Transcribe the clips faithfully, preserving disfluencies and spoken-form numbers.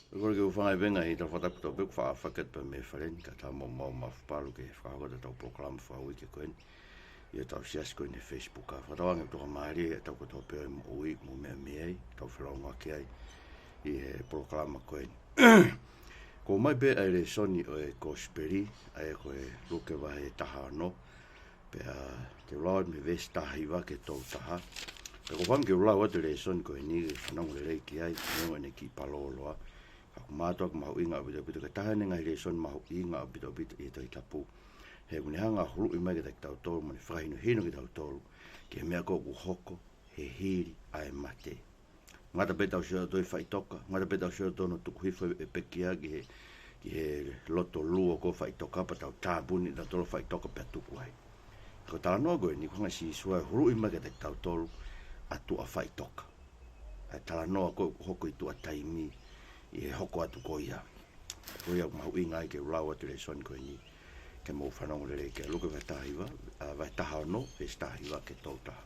Ko e kole ke u hūfanga he venga ʻi he tau fakatapu tau peku faʻa fakatapu mei he fale ni, ka tau mo mau mafupalu ke fakahoko ʻetau polokalama fakauike ko eni ʻi hotau siasi ko eni he Facebook. Ka fakatauange ʻoku tokamālie ʻetau kotoa pē ʻo e moʻui mo e meʻa mei ai, tau felōngoaki ai ʻi he polokalama ko eni. Ko e ʻomai pē ʻa e lēsoni ʻo e Kosipeli, ʻa ia ko e Luke vahe taha ono, pea te u lau atu mei he veesi taha hiva ki he tolu taha. Pea ʻoku ou fakaʻamu ke u lau atu e lēsoni ko eni ke fanongo lelei ki ai, neongo ʻene kiʻi palōloa. Ka ʻoku mātuʻaki mahuʻinga ʻaupito ʻaupito, ko e taha eni e ngaahi lēsoni mahuʻinga ʻaupito ʻaupito ʻi he Tohi Tapu. He ʻoku ne hanga ʻo huluʻi mai kiate kitautolu, mo ne fakahinohino kitautolu ki he meʻa ko ē ʻoku hoko he hili ʻa e mate. Ngata pē ʻetau sio ʻatautolu he faʻitoka, ngata pē ʻetau sio ʻatautolu hono tuku hifo e pekia ki he, ki he loto luo ko ē faʻitoka pea tau tāpuni ʻatautolu faʻitoka pea tuku ai. Ko e talanoa ko eni ʻoku hanga ʻe Sīsū ʻo huluʻi mai kiate kitautolu ʻa tuʻa faʻitoka. ʻA e talanoa ko ē ʻoku hoko ʻi tuʻa taimi ʻi he hoko atu ko ia. Ko ia ʻoku mahuʻinga ai ke u lau atu e lēsoni ko eni ke mou fanongo lelei ki ai. Luke vahe taha hiva, ʻa, vahe taha ono, veesi taha hiva ki he tolu taha.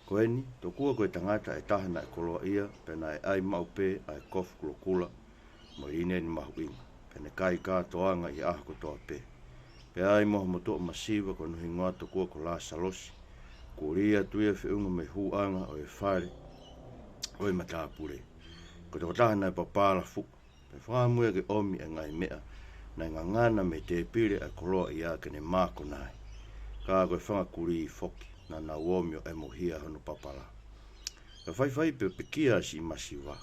Ko eni, tokua ko e tangata ʻe taha naʻe koloaʻia, pea naʻe ʻai maʻu pē ʻa e kofu kulokula mo e lineni mahuʻinga, pea ne kai kātoanga ʻi he ʻaho kotoa pē. Pea ʻi ai mo ha motuʻa masiva ko hono hingoa tokua ko Lāsalosi, kuo lī atu ia feʻunga mei he hūʻanga ʻo e fale ʻo e matāpule. Ko e tokotaha naʻe papala fuʻu, pea fakaʻamu ia ke ʻomi ʻa e ngaahi meʻa naʻe ngangana mei he tēpile ʻa e koloaʻia ke ne mākona ai. Ka ko e fanga kulī foki naʻa nau ōmi ʻo ʻemohia hono papala. Pea faifai pē pekia ʻa e siʻi masiva,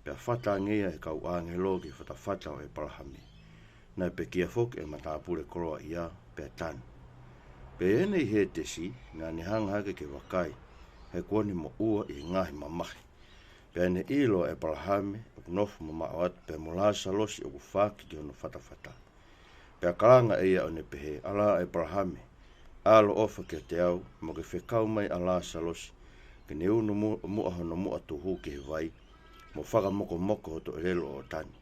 pea fata ange ia ʻe he kau ʻāngelo ki he fatafata ʻo ʻĒpalahame. Naʻe pekia foki ʻa e matāpule koloaʻia, pea tanu. Pea ʻi heʻene ʻi Hētesi, naʻa ne hanga hake ke vakai, he kuo ne moʻua ʻi he ngaahi mamahi. Pea ne ʻilo ʻa ʻĒpalahame ʻoku nofo mamaʻo atu, pea mo Lāsalosi ʻoku faaki ki hono fatafata. Pea kalanga ʻe ia ʻo ne pehē, ʻAlā ʻĒpalahame, ʻaloʻofa kiate au, mo ke fekau mai ʻa Lāsalosi ke ne unu mu-, muʻa hono muʻa tuhu ki he vai, mo fakamokomoko hoto ʻelelo ʻo ʻoʻota ni,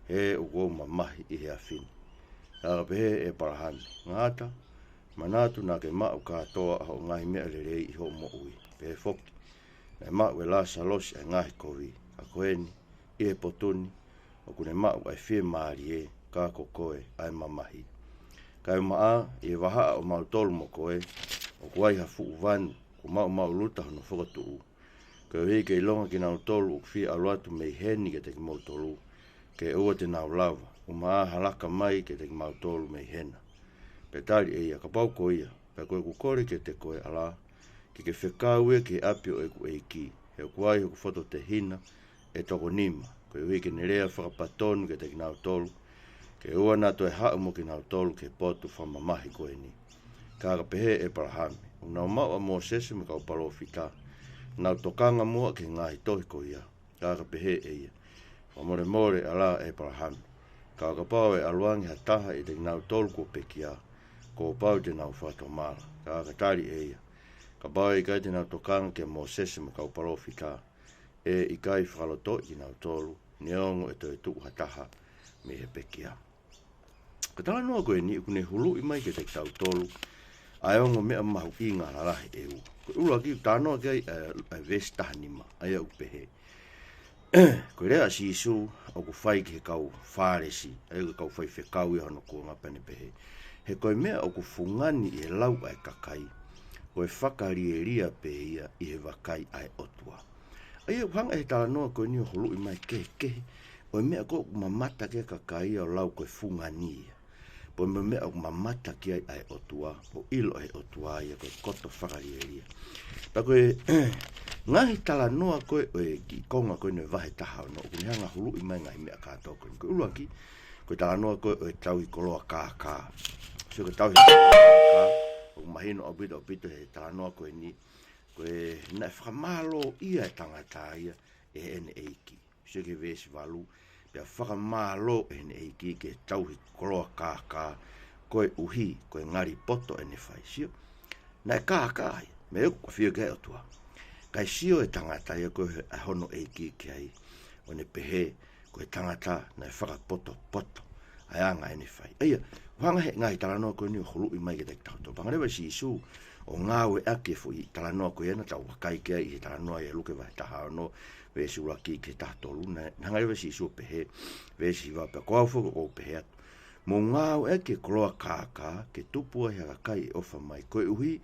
he ʻoku ou mamahi ʻi he afi ni. Ka ka pehē ʻe ʻĒpalahame, Ngata, manatu naʻa ke maʻu kātoa ʻa hoʻo ngaahi meʻa lelei ʻi hoʻo moʻui, pehē foki naʻe maʻu ʻe Lāsalosi ʻa e ngaahi kovi. Ka ko eni, ʻi he potu ni, ʻoku ne maʻu ʻa e fiemālie, ka ko koe ʻa e mamahi. Kaeʻumaʻā, ʻi he vahaʻa ʻo mautolu mo koe, ʻoku ai ha fuʻu vanu kuo maʻumaʻuluta hono fokotuʻu, koeʻuhi ke ʻilonga kinautolu ʻoku fie ʻalu atu mei heni kiate kimoutolu, ke ʻoua te nau lava, ʻumaʻā ha laka mai kiate kimautolu mei hena. Pea tali ʻe ia, Kapau ko ia, pea ko ʻeku kole kiate koe, ʻalā, ke ke fekau ia ki he ʻapi ʻo ʻeku ʻeiki, he ʻoku ai hoku fototehina ʻe toko nima, koeʻuhi ke ne lea fakapatonu kiate kinautolu, ke ʻoua naʻa toe haʻu mo kinautolu ki he potu fakamamahi ko eni. Ka ka pehē ʻe ʻĒpalahame, ʻOku nau maʻu ʻa Mōsese mo e kau palōfita, nau tokanga muʻa ki he ngaahi tohi ko ia. Ka ka pehē ʻe ia, Fakamolemole ʻalā ʻĒpalahame, ka ʻo kapau ʻe ʻalu ange ha taha ʻiate kinautolu kuo pekia, kuo pau te nau fakatomala. Ka ka tali ʻe ia, Kapau ʻe ʻikai te nau tokanga kia Mōsese mo e kau palōfita, ʻe ʻikai fakalotoʻi kinautolu, neongo ʻe toe tuʻu ha taha mei he pekia. Ko e talanoa ko eni ʻoku ne huluʻi mai kiate kitautolu ʻa e ongo meʻa mahuʻinga lalahi ʻe ua. Ko e ʻuluaki, talanoa ki ai ʻa e, ʻa e veesi taha nima, ʻa ia ʻoku pehē, ko e lea ʻa Sīsū ʻoku fai ki he kau Fālesi, ʻa ia ko e kau faifekau ia hono kuonga, pea ne pehē, He ko e meʻa ʻoku fungani ʻi he lau ʻa e kakai, ko e fakalielia pē ia ʻi he vakai ʻa e ʻOtua. ʻA ia ʻoku hanga ʻe he talanoa ko eni ʻo huluʻi mai e kehekehe ʻo e meʻa ko ē ʻoku mamata ki ai e kakai ia ʻo lau ko e fungani ia, pea mo e meʻa ʻoku mamata ki ai ʻa e ʻOtua, ʻo ʻilo ʻe he ʻOtua ia ko e koto fakalielia. Pea ko e ngaahi talanoa ko ē ʻo e kiʻi konga ko eni ʻo e vahe taha ono, ʻoku ne hanga ʻo huluʻi mai e ngaahi meʻa kātoa ko eni. Ko e ʻuluaki, ko e talanoa ko ē ʻo e tauhi koloa kākā. Sio, ko e tauhi koloa kākā, ʻoku mahino ʻaupito ʻaupito he talanoa ko eni, ko e naʻe fakamālōʻia e tangata ia ʻe heʻene ʻeiki. Sio ki he veesi valu, Pea fakamālō ʻe heʻene ʻeiki ki he tauhi koloa kākā, koeʻuhi ko e ngali poto ʻene fai. Sio, naʻe kākā ia, meʻa ʻoku ʻafio ki ai e ʻOtua. Kae sio e tangata ia ko ē ʻa hono ʻeiki ki ai, ʻo ne pehē, Ko e tangata naʻe fakapotopoto ʻa e anga ʻene fai. ʻA ia, ʻoku hanga he ngaahi talanoa ko eni ʻo huluʻi mai kiate kitautolu. Pea hanga leva ʻe Sīsū ʻo ngāueʻaki e foʻi talanoa ko ia naʻa tau vakai ki ai ʻi he talanoa ʻia Luke vahe taha ono, veesi ʻuluaki ki he taha tolu, naʻe, naʻe hanga leva ʻe Sīsū ʻo pehē, veesi hiva pea ko au foki ʻoku ou pehē atu. Mou ngāueʻaki e koloa kākā, ke tupu ai ha kakai ʻe ʻofa mai, koeʻuhi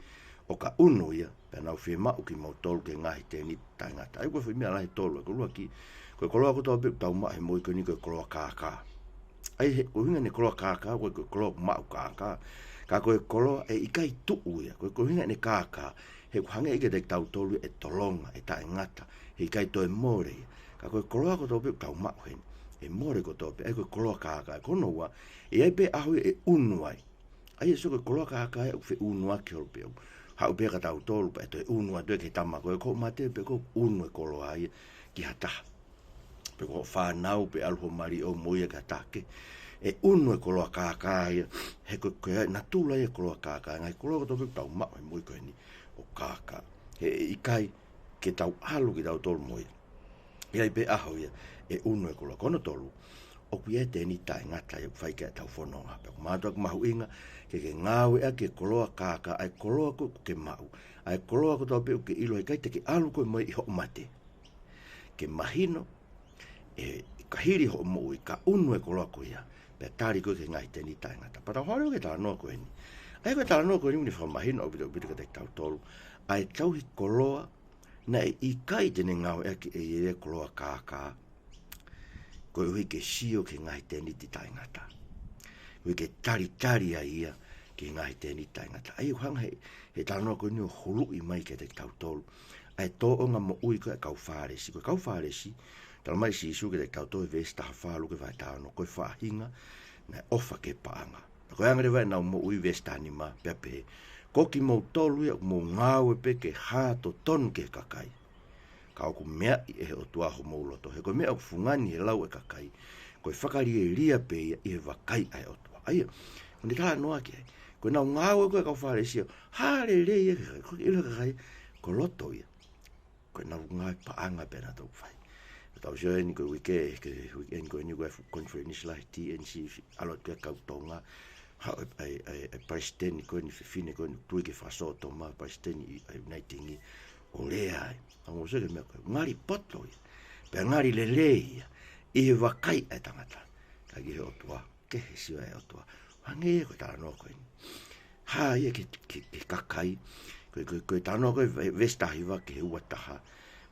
ʻo ka ʻunu ia, pea nau fiemaʻu kimoutolu ki he ngaahi tēniti taʻengata. ʻA ia ko e foʻi meʻa lahi ʻe tolu, ko e ʻuluaki, ko e koloa kotoa pē ʻoku tau maʻu he moʻui ko eni ko e koloa kākā. ʻA ia he, ko e ʻuhinga ʻene koloa kākā, ko e, ko e koloa ʻoku maʻu kākā. Ka ko e koloa ʻe ʻikai tuʻu ia, ko e, ko e ʻuhinga ʻene kākā, he ʻoku hangē ia kiate kitautolu ʻe tolonga, ʻe taʻengata, he ʻikai toe mole ia. Ka ko e koloa kotoa pē ʻoku tau maʻu heni, ʻe mole kotoa pē, ʻa ia ko e koloa kākā, ko hono ua, ʻe ʻi ai pē ʻaho ia ʻe ʻunu ai. ʻA ia, sio, ko e koloa kākā ia ʻoku feʻunuaki holo pē ʻo haʻu pē kia tautolu pea ʻe toe ʻunu atu ia ki he tama ko ē, ko hoʻo mate pē ʻoku ʻunu e koloa ia ki ha taha. Pe ko hoʻo fānau pe ʻalu hoʻo mali ʻo mo ia ki ha taha kehe. ʻE ʻunu e koloa kākā ia, he ko, ko e natula ia e koloa kākā, ngaahi koloa kotoa pē ʻoku tau maʻu he moʻui ko eni ʻoku kākā. He ʻe ʻikai ke tau ʻalu kitautolu mo ia. ʻE ʻi ai pē ʻaho ia ʻe ʻunu e koloa. Ko hono tolu, ʻoku ʻi ai e tēniti taʻengata ia ʻoku fai ki ai ʻetau fononga. Pea ʻoku mātuʻaki mahuʻinga ke ke ngāueʻaki e koloa kākā, ʻa e koloa ko ē ʻoku ke maʻu, ʻa e koloa kotoa pē ʻoku ke ʻilo he ʻikai te ke ʻalu koe mo ia ʻi hoʻo mate. Ke mahino, ʻe, ka hili hoʻo moʻui, ka ʻunu e koloa ko ia, pea tali koe ki he ngaahi tēniti taʻengata. Pea tau hanga leva ki he talanoa ko eni. ʻA ia ko e talanoa ko eni ʻoku ne fakamahino ʻaupito, ʻaupito kiate kitautolu ʻa e tauhi koloa naʻe ʻikai te ne ngāueʻaki ʻe ia e koloa kākā, koeʻuhi ke sio ki he ngaahi tēniti taʻengata. Koeʻuhi ke talitali ai ia ki he ngaahi tēniti taʻengata. ʻA ia ʻoku hanga he, he talanoa ko eni ʻo huluʻi mai kiate kitautolu ʻa e tōʻonga moʻui ko ē ʻa e kau Fālesi. Ko e kau Fālesi, talamai ʻe Sīsū kiate kitautolu he veesi taha fā ʻo Luke vahe taha ono, ko e faʻahinga naʻe ʻofa ki he paʻanga. Pea ko e anga leva ʻenau moʻui, veesi taha nima, pea pehē, ko kimoutolu ia ʻoku mou ngāue pē ke hā totonu ki he kakai, ka ʻoku meaʻi ʻe he ʻOtua homou loto. He ko e meʻa ʻoku fungani he lau ʻa e kakai, ko e fakalielia pē ia ʻi he vakai ʻa e ʻOtua. ʻA ia, ʻoku ne talanoa ki ai. Ko ʻenau ngāue ko ē ʻa e kau Fālesi, hā lelei ia ki he kakai, ko e ʻilo ʻe he kakai ko e loto ia. Ko ʻenau ngāue paʻanga pē naʻa nau fai. Tau sio eni ko e uike, ko e uike eni ko eni ko e fuʻu conference lahi T N C, ʻalu atu ki ai e kau Tonga, haʻu e, e, e, e palesiteni ko eni, fefine ko eni, tui ki he fakasōtoma, palesiteni ʻi, ʻa e Uniting, ʻo lea ai. ʻA, mou sio ki he meʻa ko ē, ngali poto ia, pea ngali lelei ia ʻi he vakai ʻa e tangata, ka ki he ʻOtua, kehe e sio ʻa e ʻOtua. Hangē ko e talanoa ko eni. Hā ia ki he, ki he, ki he kakai. Ko e, ko e, ko e talanoa ko ē ve-, veesi taha hiva ki he ua taha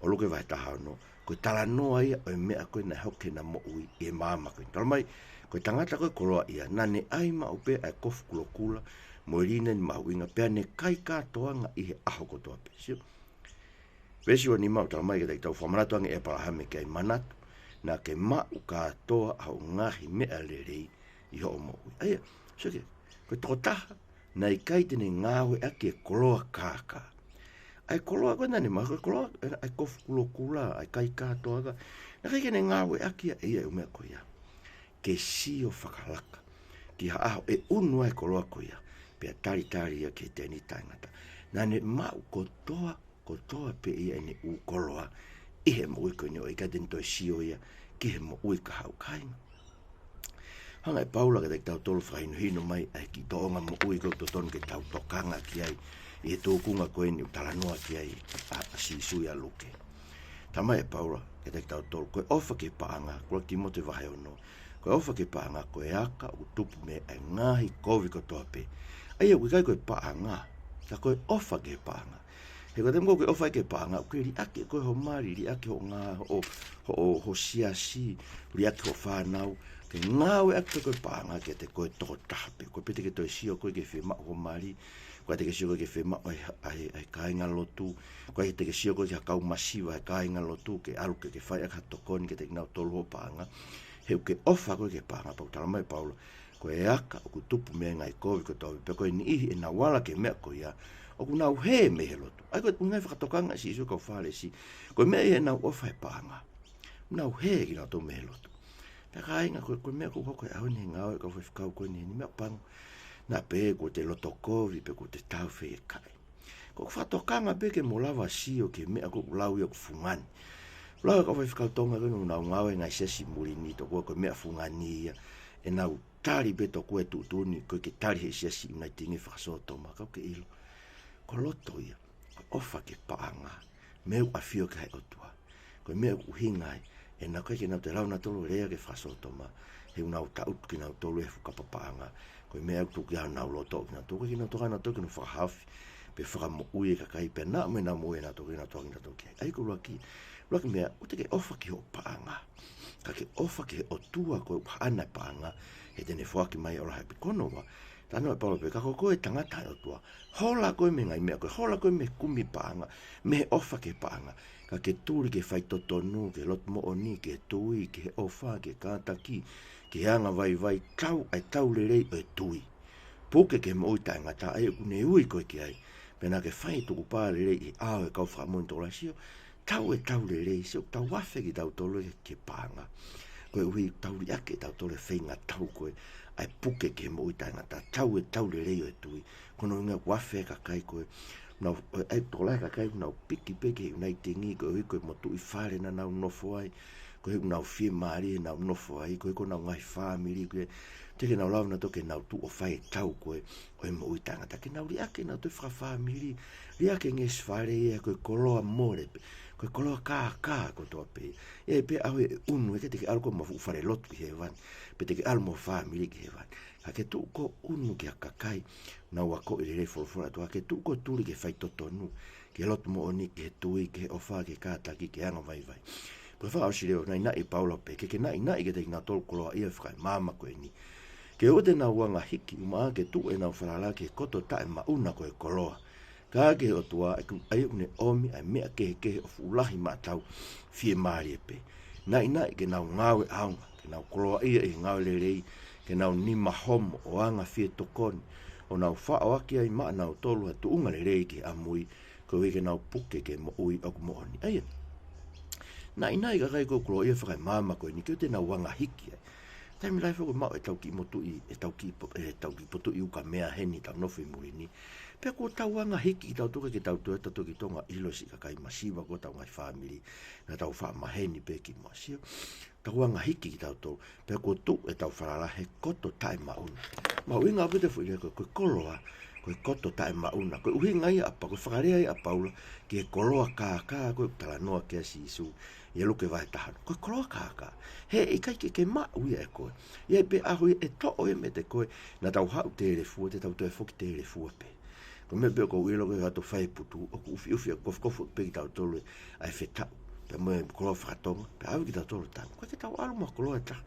ʻo Luke vahe taha ono, ko e talanoa ia ʻo e meʻa ko ē naʻe hoko ki heʻena moʻui ʻi he maama ko ē. Talamai, ko e tangata ko ē koloaʻia, naʻa ne ʻai maʻu pē ʻa e kofu kulokula mo e lineni mahuʻinga, pea ne kai kātoanga ʻi he ʻaho kotoa pē. Sio. Veesi ua nima ʻoku talamai kiate kitautolu, fakamanatu ange ʻe ʻĒpalahame ki ai, manatu, naʻa ke maʻu kātoa ʻa hoʻo ngaahi meʻa lelei ʻi hoʻo moʻui. ʻA ia, sio ki ai, ko e tokotaha naʻe ʻikai te ne ngāueʻaki e koloa kākā. ʻA e koloa ko ē naʻa ne maʻu, ko e koloa, ʻa e kofu kulokula, ʻa e kai kātoanga, naʻe ʻikai ke ne ngāueʻaki ia ʻe ia e ʻū meʻa ko ia ke sio fakalaka ki ha ʻaho ʻe ʻunu ai e koloa ko ia, pea talitali ia ki he tēniti taʻengata. Naʻa ne maʻu kotoa, kotoa pē ia ʻene ʻū koloa ʻi he moʻui ko eni, ʻo ʻikai te ne toe sio ia ki he moʻui ka haʻu, kāinga. Hanga ʻe Paula kiate kitautolu ʻo fakahinohino mai ʻa e kiʻi tōʻonga moʻui ko ē ʻoku totonu ke tau tokanga ki ai ʻi he tūkunga ko eni ʻoku talanoa ki ai ʻa, ʻa Sīsū ʻia Luke. Talamai ʻe Paula kiate kitautolu, ko e ʻofa ki he paʻanga, ʻuluaki Tīmote vahe ono, ko e ʻofa ki he paʻanga ko e aka ʻoku tupu mei ai ʻa e ngaahi kovi kotoa pē. ʻA ia ʻoku ʻikai ko e paʻanga, ka ko e ʻofa ki he paʻanga. He ko e taimi ko ē ʻoku ke ʻofa ai ki he paʻanga, ʻoku ke liʻaki ʻe koe hoʻo mali, liʻaki hoʻo ngā-, hoʻo, hoʻo, hoʻo siasi, liʻaki hoʻo fānau, ke ngāueʻaki ʻe koe e paʻanga kiate koe tokotaha pē. ʻOku ʻikai pē te ke toe sio koe ki he fiemaʻu hoʻo mali, ʻoku ʻikai te ke sio koe ki he fiemaʻu ʻa e, ʻa e, ʻa e kāingalotu, ʻoku ʻikai te ke sio koe ki ha kau masiva ʻa e kāingalotu, ke ʻalu ke, ke fai ʻaki ha tokoni kiate kinautolu hoʻo paʻanga. He ʻoku ke ʻofa koe ki he paʻanga, pea ʻoku talamai ʻe Paula, ko e aka ʻoku tupu mei ai e ngaahi kovi kotoa pē, pea ko e niʻihi ʻenau ala ki he meʻa ko ia, ʻoku nau hē mei he lotu. ʻA ia ko e ʻuhinga e fakatokanga ʻa Sīsū ki he kau Fālesi, ko e meʻa ia ʻenau ʻofa he paʻanga, nau hē kinautolu mei he lotu. Pea kāinga, ko e, ko e meʻa ʻoku hoko he ʻaho ni he ngāue ʻa e kau faifekau ko eni, ʻi he meʻa pango. Naʻa pehē kuo te loto kovi pe kuo te taufehiʻakai. Ko ʻeku fakatokanga pē ke mou lava sio ki he meʻa ko ē ʻoku lau ia ʻoku fungani. Lau ʻe he kau faifekau Tonga ko eni ʻoku nau ngāue he ngaahi siasi muli ni, tokua ko e meʻa fungani ia ʻenau tali pē tokua e tuʻutuʻuni ko e ke tali he siasi ʻUnaitingi fakasōtoma, kau ke ʻilo. Ko loto ia, ko e ʻofa ki he paʻanga, mei he ʻafio ki he ʻOtua. Ko e meʻa ʻoku ʻuhinga ai, ʻe naʻe ʻikai ke nau toe lava nautolu lea ki he fakasōtoma, he ʻoku nau taʻutu kinautolu he fuʻu kapa paʻanga. Ko e meʻa ʻoku tuku ia honau loto kinautolu, ʻikai ke nau tokanga nautolu ki hono fakahaofi, pe fakamoʻui e kakai, pea naʻa mo ʻenau moʻui ʻanautolu, ʻikai ke nau tokanga nautolu ki ai. ʻA ia ko e ʻuluaki, ʻuluaki meʻa, ʻoua te ke ʻofa ki hoʻo paʻanga. Ka ke ʻofa ki he ʻOtua ko e ʻoku haʻana e paʻanga, he te ne foaki mai e ola ʻi he ʻapi. Ko hono ua, talanoa ʻa Paula pē, ka ko koe tangata ʻa e ʻOtua, hola koe mei he ngaahi meʻa ko ē, hola koe mei he kumi paʻanga, mei he ʻofa ki he paʻanga. Ka ke tuli ki he faitotonu, ki he lotu moʻoni, ki he tui, ki he ʻofa, ki he kātaki, ki he anga vaivai, tau ʻa e tau lelei ʻo e tui. Puke ki he moʻui taʻengata, ʻa ia ʻoku ne ui koe ki ai. Pea naʻa ke fai e tukupā lelei ʻi he ʻao ʻo e kau fakamoʻoni tokolahi, sio. Tau e tau lelei, sio, tau afe kitautolu ki he paʻanga. Koeʻuhi tau liʻaki ʻe tautolu e feinga tau ko ē, ʻa e puke ki he moʻui taʻengata, tau e tau lelei ʻo e tui. Ko hono ʻuhinga ʻoku afe e kakai ko ē, nau, ʻa e tokolahi e kakai, nau piki pē ki he ʻUnaitingi, koeʻuhi ko e motuʻi fale naʻa nau nofo ai, koeʻuhi ʻoku nau fiemālie ʻenau nofo ai, koeʻuhi ko honau ngaahi fāmili, ko e, teʻeki ke nau lava nautolu ke nau tuʻu ʻo fai e tau ko ē ʻo e moʻui taʻengata. Ke nau liʻaki ʻenau toe fakafāmili, liʻaki e ngeʻesi fale ia, ko e koloa mole pē, ko e koloa kākā kotoa pē. ʻE pē ʻaho ʻe ʻunu, ʻe ʻikai te ke ʻalu koe mo e fuʻu falelotu ki hēvani, pe te ke ʻalu mo e fāmili ki hēvani. Ka ke tuʻu koe ʻo ʻunu ki ha kakai, nau akoʻi lelei e folofola ʻa e ʻOtua, ke tuʻu koe ʻo tuli ki he faitotonu, ki he lotu moʻoni, ki he tui, ki he ʻofa, ki he kātaki, ki he anga vaivai. Ko e fakaʻosi leva, naʻinaʻi ʻe Paula pē, ke ke naʻinaʻi kiate kinautolu koloaʻia fakaemāmani ko eni. Ke ʻoua te nau anga hiki, ʻumaʻā ke tuʻu ʻenau falala ki he koto taʻemaʻuna ko e koloa. Ka ki he ʻOtua, ʻa ia ʻoku ne ʻomi ʻa e meʻa kehekehe ʻo fuʻu lahi maʻatau fiemālie pē. Naʻinaʻi ke nau ngāue ʻaonga, ke nau koloaʻia ʻi he ngāue lelei, ke nau nima homo ʻo anga fie tokoni, ʻo nau faʻoaki ai maʻanautolu ha tuʻunga lelei ki he ʻamui, koeʻuhi ke nau puke ki he moʻui ʻoku moʻoni. ʻA ia, naʻinaʻi e kakai ko e koloaʻia fakaemāmani ko eni, ke ʻoua te nau anga hiki ai. Taimi lahi foki ʻoku maʻu ʻetau kiʻi motuʻi, ʻetau kiʻi po-, ʻetau kiʻi potuʻi ukamea heni ʻetau nofo ʻi muli ni. Pea kuo tau anga hiki kitautolu ke tau toe ʻatu ki Tonga ʻo ʻilo siʻi kakai masiva ko ē ʻi hotau ngaahi fāmili, naʻa tau faʻa maheni pē kimuʻa, sio. Tau anga hiki kitautolu, pea kuo tuʻu ʻetau falala he koto taʻemaʻuna. Mahuʻinga ʻaupito e foʻi lea ko e, ko e koloa, ko e koto taʻemaʻuna. Ko e ʻuhinga ia ʻa Pa-, ko e fakalea ia ʻa Paula ki he koloa kākā ko ē ʻoku talanoa ki ai ʻa Sīsū ʻi he Luke vahe taha ono. Ko e koloa kākā. He ʻikai ke ke maʻu ia ʻe koe. ʻI ai pē ʻaho ia ʻe toʻo ia meiate koe, naʻa tau haʻu telefua, te tau toe foki telefua pē. Ko e meʻa pē ʻoku ou ʻilo ko e ʻalu ʻo fai e putu, ʻoku ufiufi ʻa e kofukofu pē kitautolu ʻa e fetaʻu, pea mo e koloa faka-Tonga, pea ʻave kitautolu ʻo tanu. Ko e ke tau ʻalu mo e koloa ʻe taha.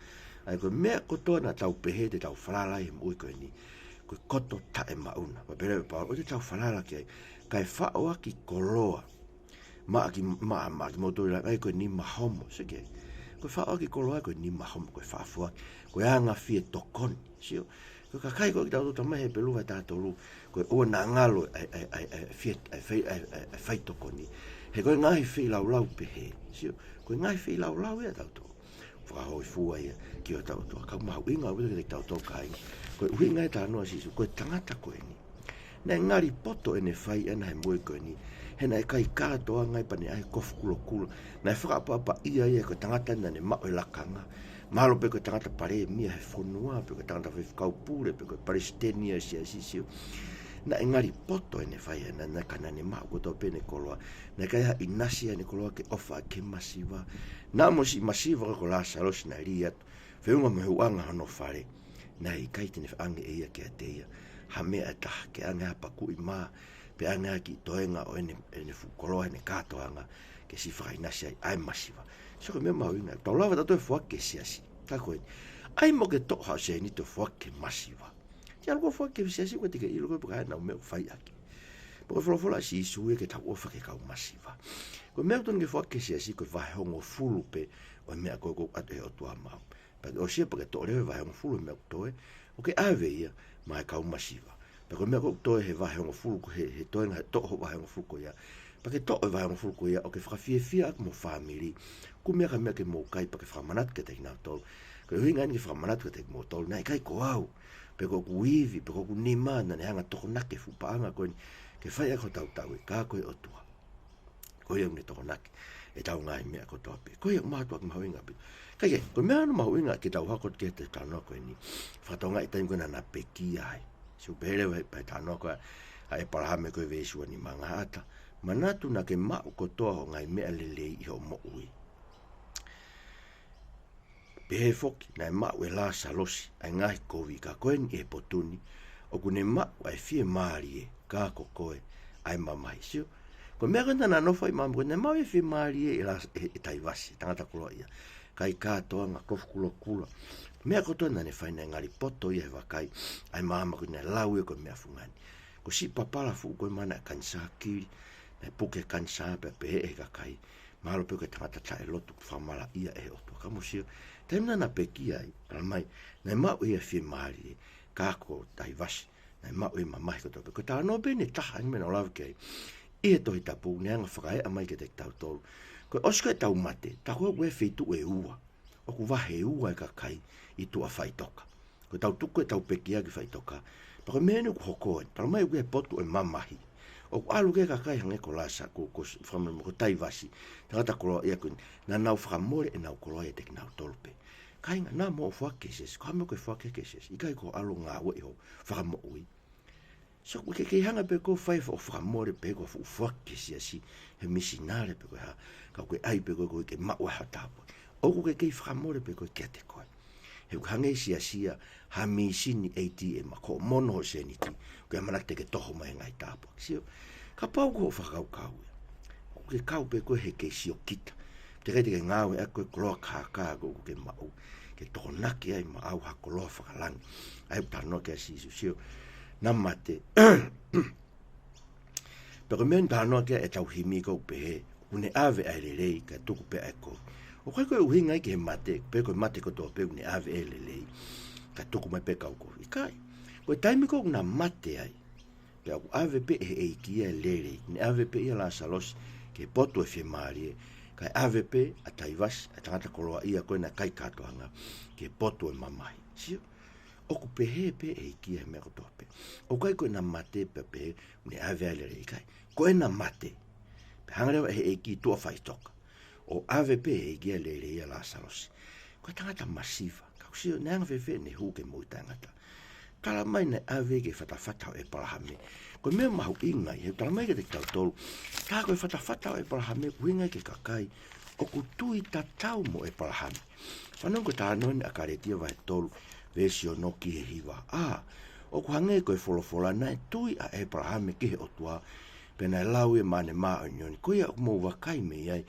ʻA ia ko e meʻa kotoa naʻa tau pehē te tau falala ai he moʻui ko eni, ko e koto taʻemaʻuna. Pea pehē leva ʻe Paula, ʻoua te tau falala ki ai, kae faʻoaki koloa maʻa ki, maʻa, maʻa kimoutolu ʻi langi, ko e nima homo, sio ki ai. Ko e faʻoaki koloa ko e nima homo, ko e faʻa foaki, ko e anga fie tokoni, sio. Ko e kakai ko ē kitautolu, talamai ʻe Hepelū vahe taha tolu, ko e ʻoua naʻa ngalo ʻa e, ʻa e, ʻa e, ʻa e fie, ʻa e fai, ʻa e, ʻa e, ʻa e faitokoni. He ko e ngaahi feilaulau pehē, sio. Ko e ngaahi feilaulau ia ʻatautolu. Fakahōifua ia ki hotau ʻOtua. Ka ʻoku mahuʻinga ʻaupito kiate kitautolu kāinga, ko e ʻuhinga e talanoa ʻa Sīsū, ko e tangata ko eni, naʻe ngali poto ʻene fai ʻana he moʻui ko eni. He naʻe ʻikai kātoanga ia pea ne ʻai e kofu kulokula. Naʻe fakaʻapaʻapaʻia ia ko e tangata naʻa ne maʻu e lakanga. Mahalo pē ko e tangata palēmia he fonua, pe ko e tangata faifekau pule, pe ko e palesiteni ʻo e siasi, sio. Naʻe ngali poto ʻene fai ʻana, naʻe, ka naʻa ne maʻu kotoa pē ʻene koloa. Naʻe ʻikai ha ʻinasi ʻene koloa ke ʻofa ki he masiva. Naʻa mo siʻi masiva ko Lāsalosi naʻe lī atu, feʻunga mo e huʻanga hono fale. Naʻe ʻikai te ne ʻange ʻe ia kiate ia ha meʻa ʻe taha, ke ʻange ha pakuʻi mā, pe ʻange ha kiʻi toenga ʻo ʻene, ʻene fuʻu koloa, ʻene kātoanga, ke siʻi fakaʻinasi ai ʻa e masiva. Sio ko e meʻa mahuʻinga, tau lava tautolu ʻo foaki ki he siasi. Ka ko eni, ʻai mo ke toʻo haʻo sēniti ʻo foaki ki he masiva. Te ke ʻalu koe ʻo foaki ki he siasi, ʻoua te ke ʻilo koe pe ko e hā ʻenau meʻa ʻoku fai ʻaki. Pea ko e folofola ʻa Sīsū ia ke tau ʻofa ki he kau masiva. Ko e meʻa ʻoku totonu ke foaki ki he siasi, ko e vahehongofulu pē ʻo e meʻa ko ē ʻoku ʻoatu ʻe he ʻOtua maʻau. Pea ʻosi ia pea ke toʻo leva e vahehongofulu ʻo e meʻa ʻoku toe, ʻo ke ʻave ia maʻa e kau masiva. Pea ko e meʻa ʻoku toe he vahehongofulu ko ē, he, he toenga, he toʻo hoʻo vahehongofulu ko ia, pea ke toʻo e vahehongofulu ko ia ʻo ke fakafiefia ʻaki mo e fāmili. Kumi ʻaki ha meʻa ke mou kai pea ke fakamanatu kiate kinautolu. Ko e ʻuhinga eni ke fakamanatu kiate kimoutolu, naʻe ʻikai ko au, pe ko hoku ivi, pe ko hoku nima naʻa ne hanga ʻo tokonaki e fuʻu paʻanga ko eni ke fai ʻaki hotau tauʻi, ka ko e ʻOtua. Ko ia ʻoku ne tokonaki ʻetau ngaahi meʻa kotoa pē. Ko ia ʻoku mātuʻaki mahuʻinga pē. Kae kehe, ko e meʻa hono mahuʻinga ke tau hoko ki he talanoa ko eni. Fakatonga ʻi he taimi ko ē naʻa na pekia ai. Sio pē leva he pē talanoa ko ē ʻa ʻEpalahame ko e veesi ua nima: Ngata, manatu naʻa ke maʻu kotoa hoʻo ngaahi meʻa lelei ʻi hoʻo moʻui. Pehē foki, naʻe maʻu ʻe Lasalosi ʻa e ngaahi kovi, ka ko eni ʻi he potu ni, ʻoku ne maʻu ʻa e fiemālie, ka ko koe ʻa e mamahi. Sio, ko e meʻa ko ē naʻa na nofo ai, maʻu ko ē naʻe maʻu e fiemālie ʻe Las-, ʻe, ʻe Taivasi, tangata koloaʻia. Kai kātoanga, kofu kulokula. Meʻa kotoa naʻa ne fai naʻe ngali poto ia he vakai ʻa e maama ko ē naʻe lau ia ko e meʻa fungani. Ko siʻi papala fuʻu ko ē mana kanisā kili, naʻe puke kanisā pea pehē ʻe he kakai, mahalo pē ko e tangata taʻelotu, fakamalaʻia ʻe he ʻOtua. Ka mou sio, taimi naʻa na pekia ai, talamai, naʻe maʻu ia fiemālie, ka ko Taivasi, naʻe maʻu e mamahi kotoa pē. Ko e talanoa pē eni ʻe taha eni meʻa naʻa ku lave ki ai ʻi he Tohi Tapu, ne hanga ʻo fakaeʻa mai kiate kitautolu. Ko e ʻosi ko ē ʻetau mate, tā ko ē ʻoku ʻi he feituʻu ʻe ua. ʻOku vahe ua e kakai ʻi tuʻa faʻitoka. Ko ʻetau tuku ʻetau pekia ki faʻitoka. Pea ko e meʻa eni ʻoku hoko ai. Talamai ʻoku ʻi he potu ʻo e mamahi. ʻOku ʻalu ki ai e kakai hangē ko Lasa, ko, ko s-, fakamole ko Taivasi, tangata koloaʻia ko eni. Naʻa nau fakamole ʻenau koloa ʻiate kinautolu pē. Kāinga, naʻa mou foaki ki he siasi, ko e hā e meʻa ʻoku ke foaki ki he siasi? ʻIkai ko e ʻalu ʻo ngāueʻi hoʻo fakamoʻui. So, ʻoku ke kei hanga pē koe ʻo fai hoʻo fakamole pē ko e fuʻu foaki ki he siasi, he misinale pe ko e hā, ka ʻoku ke ʻai pē koe koe ke maʻu ai ha tāpuaki. ʻOku ke kei fakamole pē koe kiate koe. He ʻoku hangē e siasi ia ha mīsini ʻe tī ē, ma ko e mono hoʻo sēniti, ko e ʻamanaki te ke toho mai e ngaahi tāpuaki. Sio, kapau ko hoʻo fakakaukau ia, ʻoku ke kau pē koe he kei siokita. Teʻeki ai te ke ngāueʻaki e koloa kākā ko ē ʻoku ke maʻu ke tokonaki ai maʻau ha koloa fakalangi. ʻA ia ʻoku talanoa ki ai ʻa Sīsū, sio, naʻa mate. Pea ko e meʻa eni talanoa ki ai ʻetau himi ʻoku pehē, ʻoku ne ʻave ʻa e lelei, kae tuku pē ʻa e kovi. ʻOku ʻikai ko e ʻuhinga ia ki he mate, pe ko e mate kotoa pē ʻoku ne ʻave e lelei, kae tuku mai pē e kau kovi. ʻIkai. Ko e taimi ko ē ʻoku na mate ai, pea ʻoku ʻave pē ʻe he ʻEiki ia e lelei. Ne ʻave pē ʻia Lasalosi ki he potu ʻo e fiemālie, kae ʻave pē ʻa Taivasi, ʻa e tangata koloaʻia ko ē naʻe kai kātoanga, ki he potu ʻo e mamahi. Sio, ʻoku pehē pē ʻe he ʻEiki ia he meʻa kotoa pē. ʻOku ʻikai ko ʻena mate pea pehē, ne ʻave ai e lelei, ʻikai. Ko ʻena mate, pea hanga leva ʻe he ʻEiki ʻo tuʻa faʻitoka, ʻo ʻave pē ʻe he ʻEiki ia e lelei ʻia Lasalosi. Ko e tangata masiva, ka ʻoku sio, naʻe anga-fēfē ʻene hū ki he moʻui taʻengata? Talamai naʻe ʻave ki he fatafata ʻo ʻEpalahame. Ko e meʻa mahuʻinga ia, he talamai kiate kitautolu, tā ko e fatafata ʻo ʻEpalahame, ʻoku ʻuhinga ia ki he kakai ʻoku tui tatau mo ʻEpalahame. Fanongo ki he talanoa eni ʻa Kalētia vahe tolu, veesi ono ki he hiva. ʻA, ʻoku hangē ko e folofola, naʻe tui ʻa ʻEpalahame ki he ʻOtua, pea naʻe lau ia maʻa ʻene māʻoniʻoni. Ko ia ʻoku mou vakai mei ai,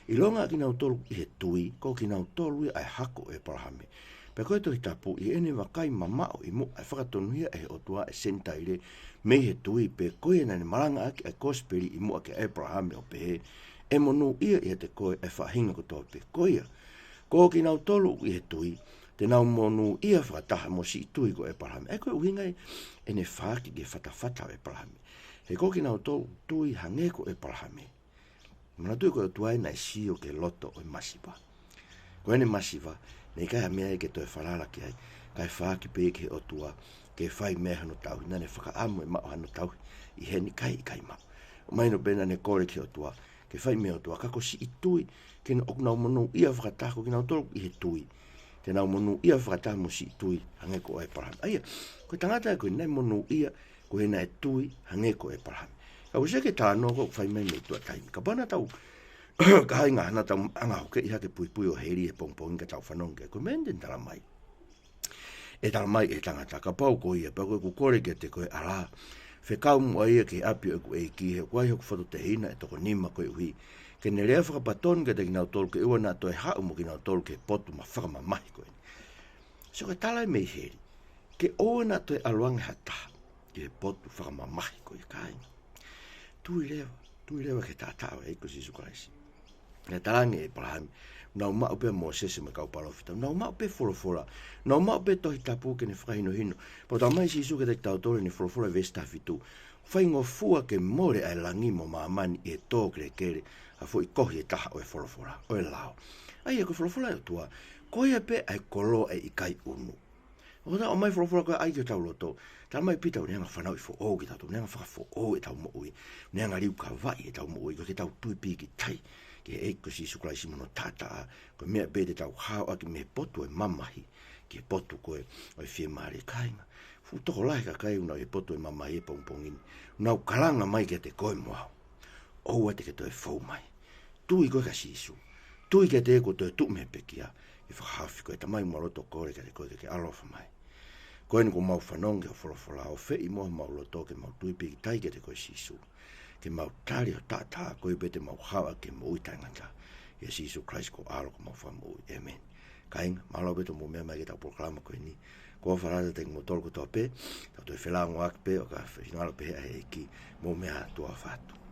ʻilonga ʻa kinautolu ʻi he tui, ko kinautolu ia ʻa e hako ʻo ʻEpalahame. Pea ko e Tohi Tapu, ʻi heʻene vakai mamaʻo ʻi muʻa e fakatonuhia ʻe he ʻOtua ʻa e Senitaile mei he tui, pea ko ia naʻa ne malangaʻaki ʻa e kosipeli ʻi muʻa kia ʻEpalahame ʻo pehē, ʻe monūʻia ʻiate koe ʻa e faʻahinga kotoa pē. Ko ia, ko kinautolu ʻoku ʻi he tui, te nau monūʻia fakataha mo siʻi tui ko ʻEpalahame. ʻA ia ko e ʻuhinga ia ʻene foaki ki he fatafata ʻo ʻEpalahame. He ko kinautolu tui hangē ko ʻEpalahame, manatuʻi ko e ʻOtua ia naʻe sio ki he loto ʻo e masiva. Ko ʻene masiva, naʻe ʻikai ha meʻa ia ke toe falala ki ai, kae foaki pē ki he ʻOtua, ke fai mei ai hano tauhi, naʻa ne fakaʻamu ʻe maʻu hano tauhi ʻi heni, ka ʻikai maʻu. Mahino pē naʻa ne kole ki he ʻOtua, ke fai mei he ʻOtua, ka ko siʻi tui, ke na, ʻoku nau monūʻia fakataha, ko kinautolu ʻi he tui, te nau monūʻia fakataha mo siʻi tui, hangē ko ʻEpalahame. ʻA ia, ko e tangata ko ē naʻe monūʻia, ko ʻena tui, hangē ko ʻEpalahame. Ka ʻoku ʻosi ʻa e talanoa ko ē ʻoku fai mai mei tuʻa taimi. Kapau naʻa tau ka ai ngā hana tau anga hokeʻi hake puipui ʻo heli he pongipongi ka tau fanongo ki ai. Ko e meʻa eni te ne talamai. ʻE talamai ʻe he tangata, kapau ko ia, pea ko ʻeku kole kiate koe, ʻAlā, fekau muʻa ia ki he ʻapi ʻo ʻeku ʻEiki, he ʻoku ʻi ai hoku fototehina ʻe toko nima koeʻuhi ke ne lea fakapatonu kiate kinautolu, ke ʻoua naʻa toe haʻu mo kinautolu ki he potu ma fakamamahi ko eni. So, ko e tala ia mei heli, ke ʻoua naʻa toe ʻalu ange ha taha ki he potu fakamamahi ko ia, kāinga. Tui leva, tui leva ki he taʻataʻa ʻo e ʻEiki ko Sīsū Kalaisi. Naʻe talaange ʻe ʻEpalahame, nau maʻu pē ʻa Mōsese mo e kau palōfita, nau maʻu pē folofola, nau maʻu pē Tohi Tapu ke ne fakahinohino. Pea talamai ʻe Sīsū kiate kitautolu ʻi heʻene folofola veesi taha fitu, faingofua ke mole ʻa e langi mo māmani ʻi he tō kelekele ʻa e foʻi kohi ʻe taha ʻo e folofola, ʻo e lao. ʻA ia ko e folofola ʻa e ʻOtua, ko ia pē ʻa e koloa ʻe ʻikai ʻunu. ʻOku taʻo mai folofola ko ē ʻai ki hotau loto, talamai ʻe Pita ʻoku ne hanga ʻo fanauʻi foʻou kitautolu, ne hanga ʻo fakafoʻou ʻetau moʻui, ne hanga ʻo liukavaʻi ʻetau moʻui, ko ʻetau tui pīkitai, ki he ʻEiki ko Sīsū Kalaisi mo hono taʻataʻa, ko e meʻa pē te tau haoʻaki mei he potu ʻo e mamahi ki he potu ko ē ʻo e fiemālie, kāinga. Fuʻu tokolahi e kakai ʻoku nau ʻi he potu ʻo e mamahi he pongipongi ni, ʻoku nau kalanga mai kiate koe mo au: ʻOua te ke toe fou mai. Tui koe kia Sīsū. Tui kiate ia kuo toe tuʻu mei he pekia, ke fakahaofi koe. Tamai, ʻoku mau loto kole kiate koe ke ke ʻaloʻofa mai. Ko eni kuo mau fanongo ki hoʻo folofola, ʻofeʻi muʻa homau loto ke mau tui pīkitai kiate koe Sīsū, ke mau tali hoʻo taʻataʻa, ko ia pē te mau haoʻaki e moʻui taʻengata. ʻIa Sīsū Kalaisi ko ho ʻAlo ko homau Fakamoʻui. ʻĒmeni. Kāinga, mālō pē hoʻomou meʻa mai ki heʻetau polokalama ko eni. Ko e ʻofa lahi atu kiate kimoutolu kotoa pē, tau toe felāngoaki pē ʻo ka feinga ʻo pehē ʻa e ʻEiki. Mou meʻa ā, tuʻa ʻofa atu.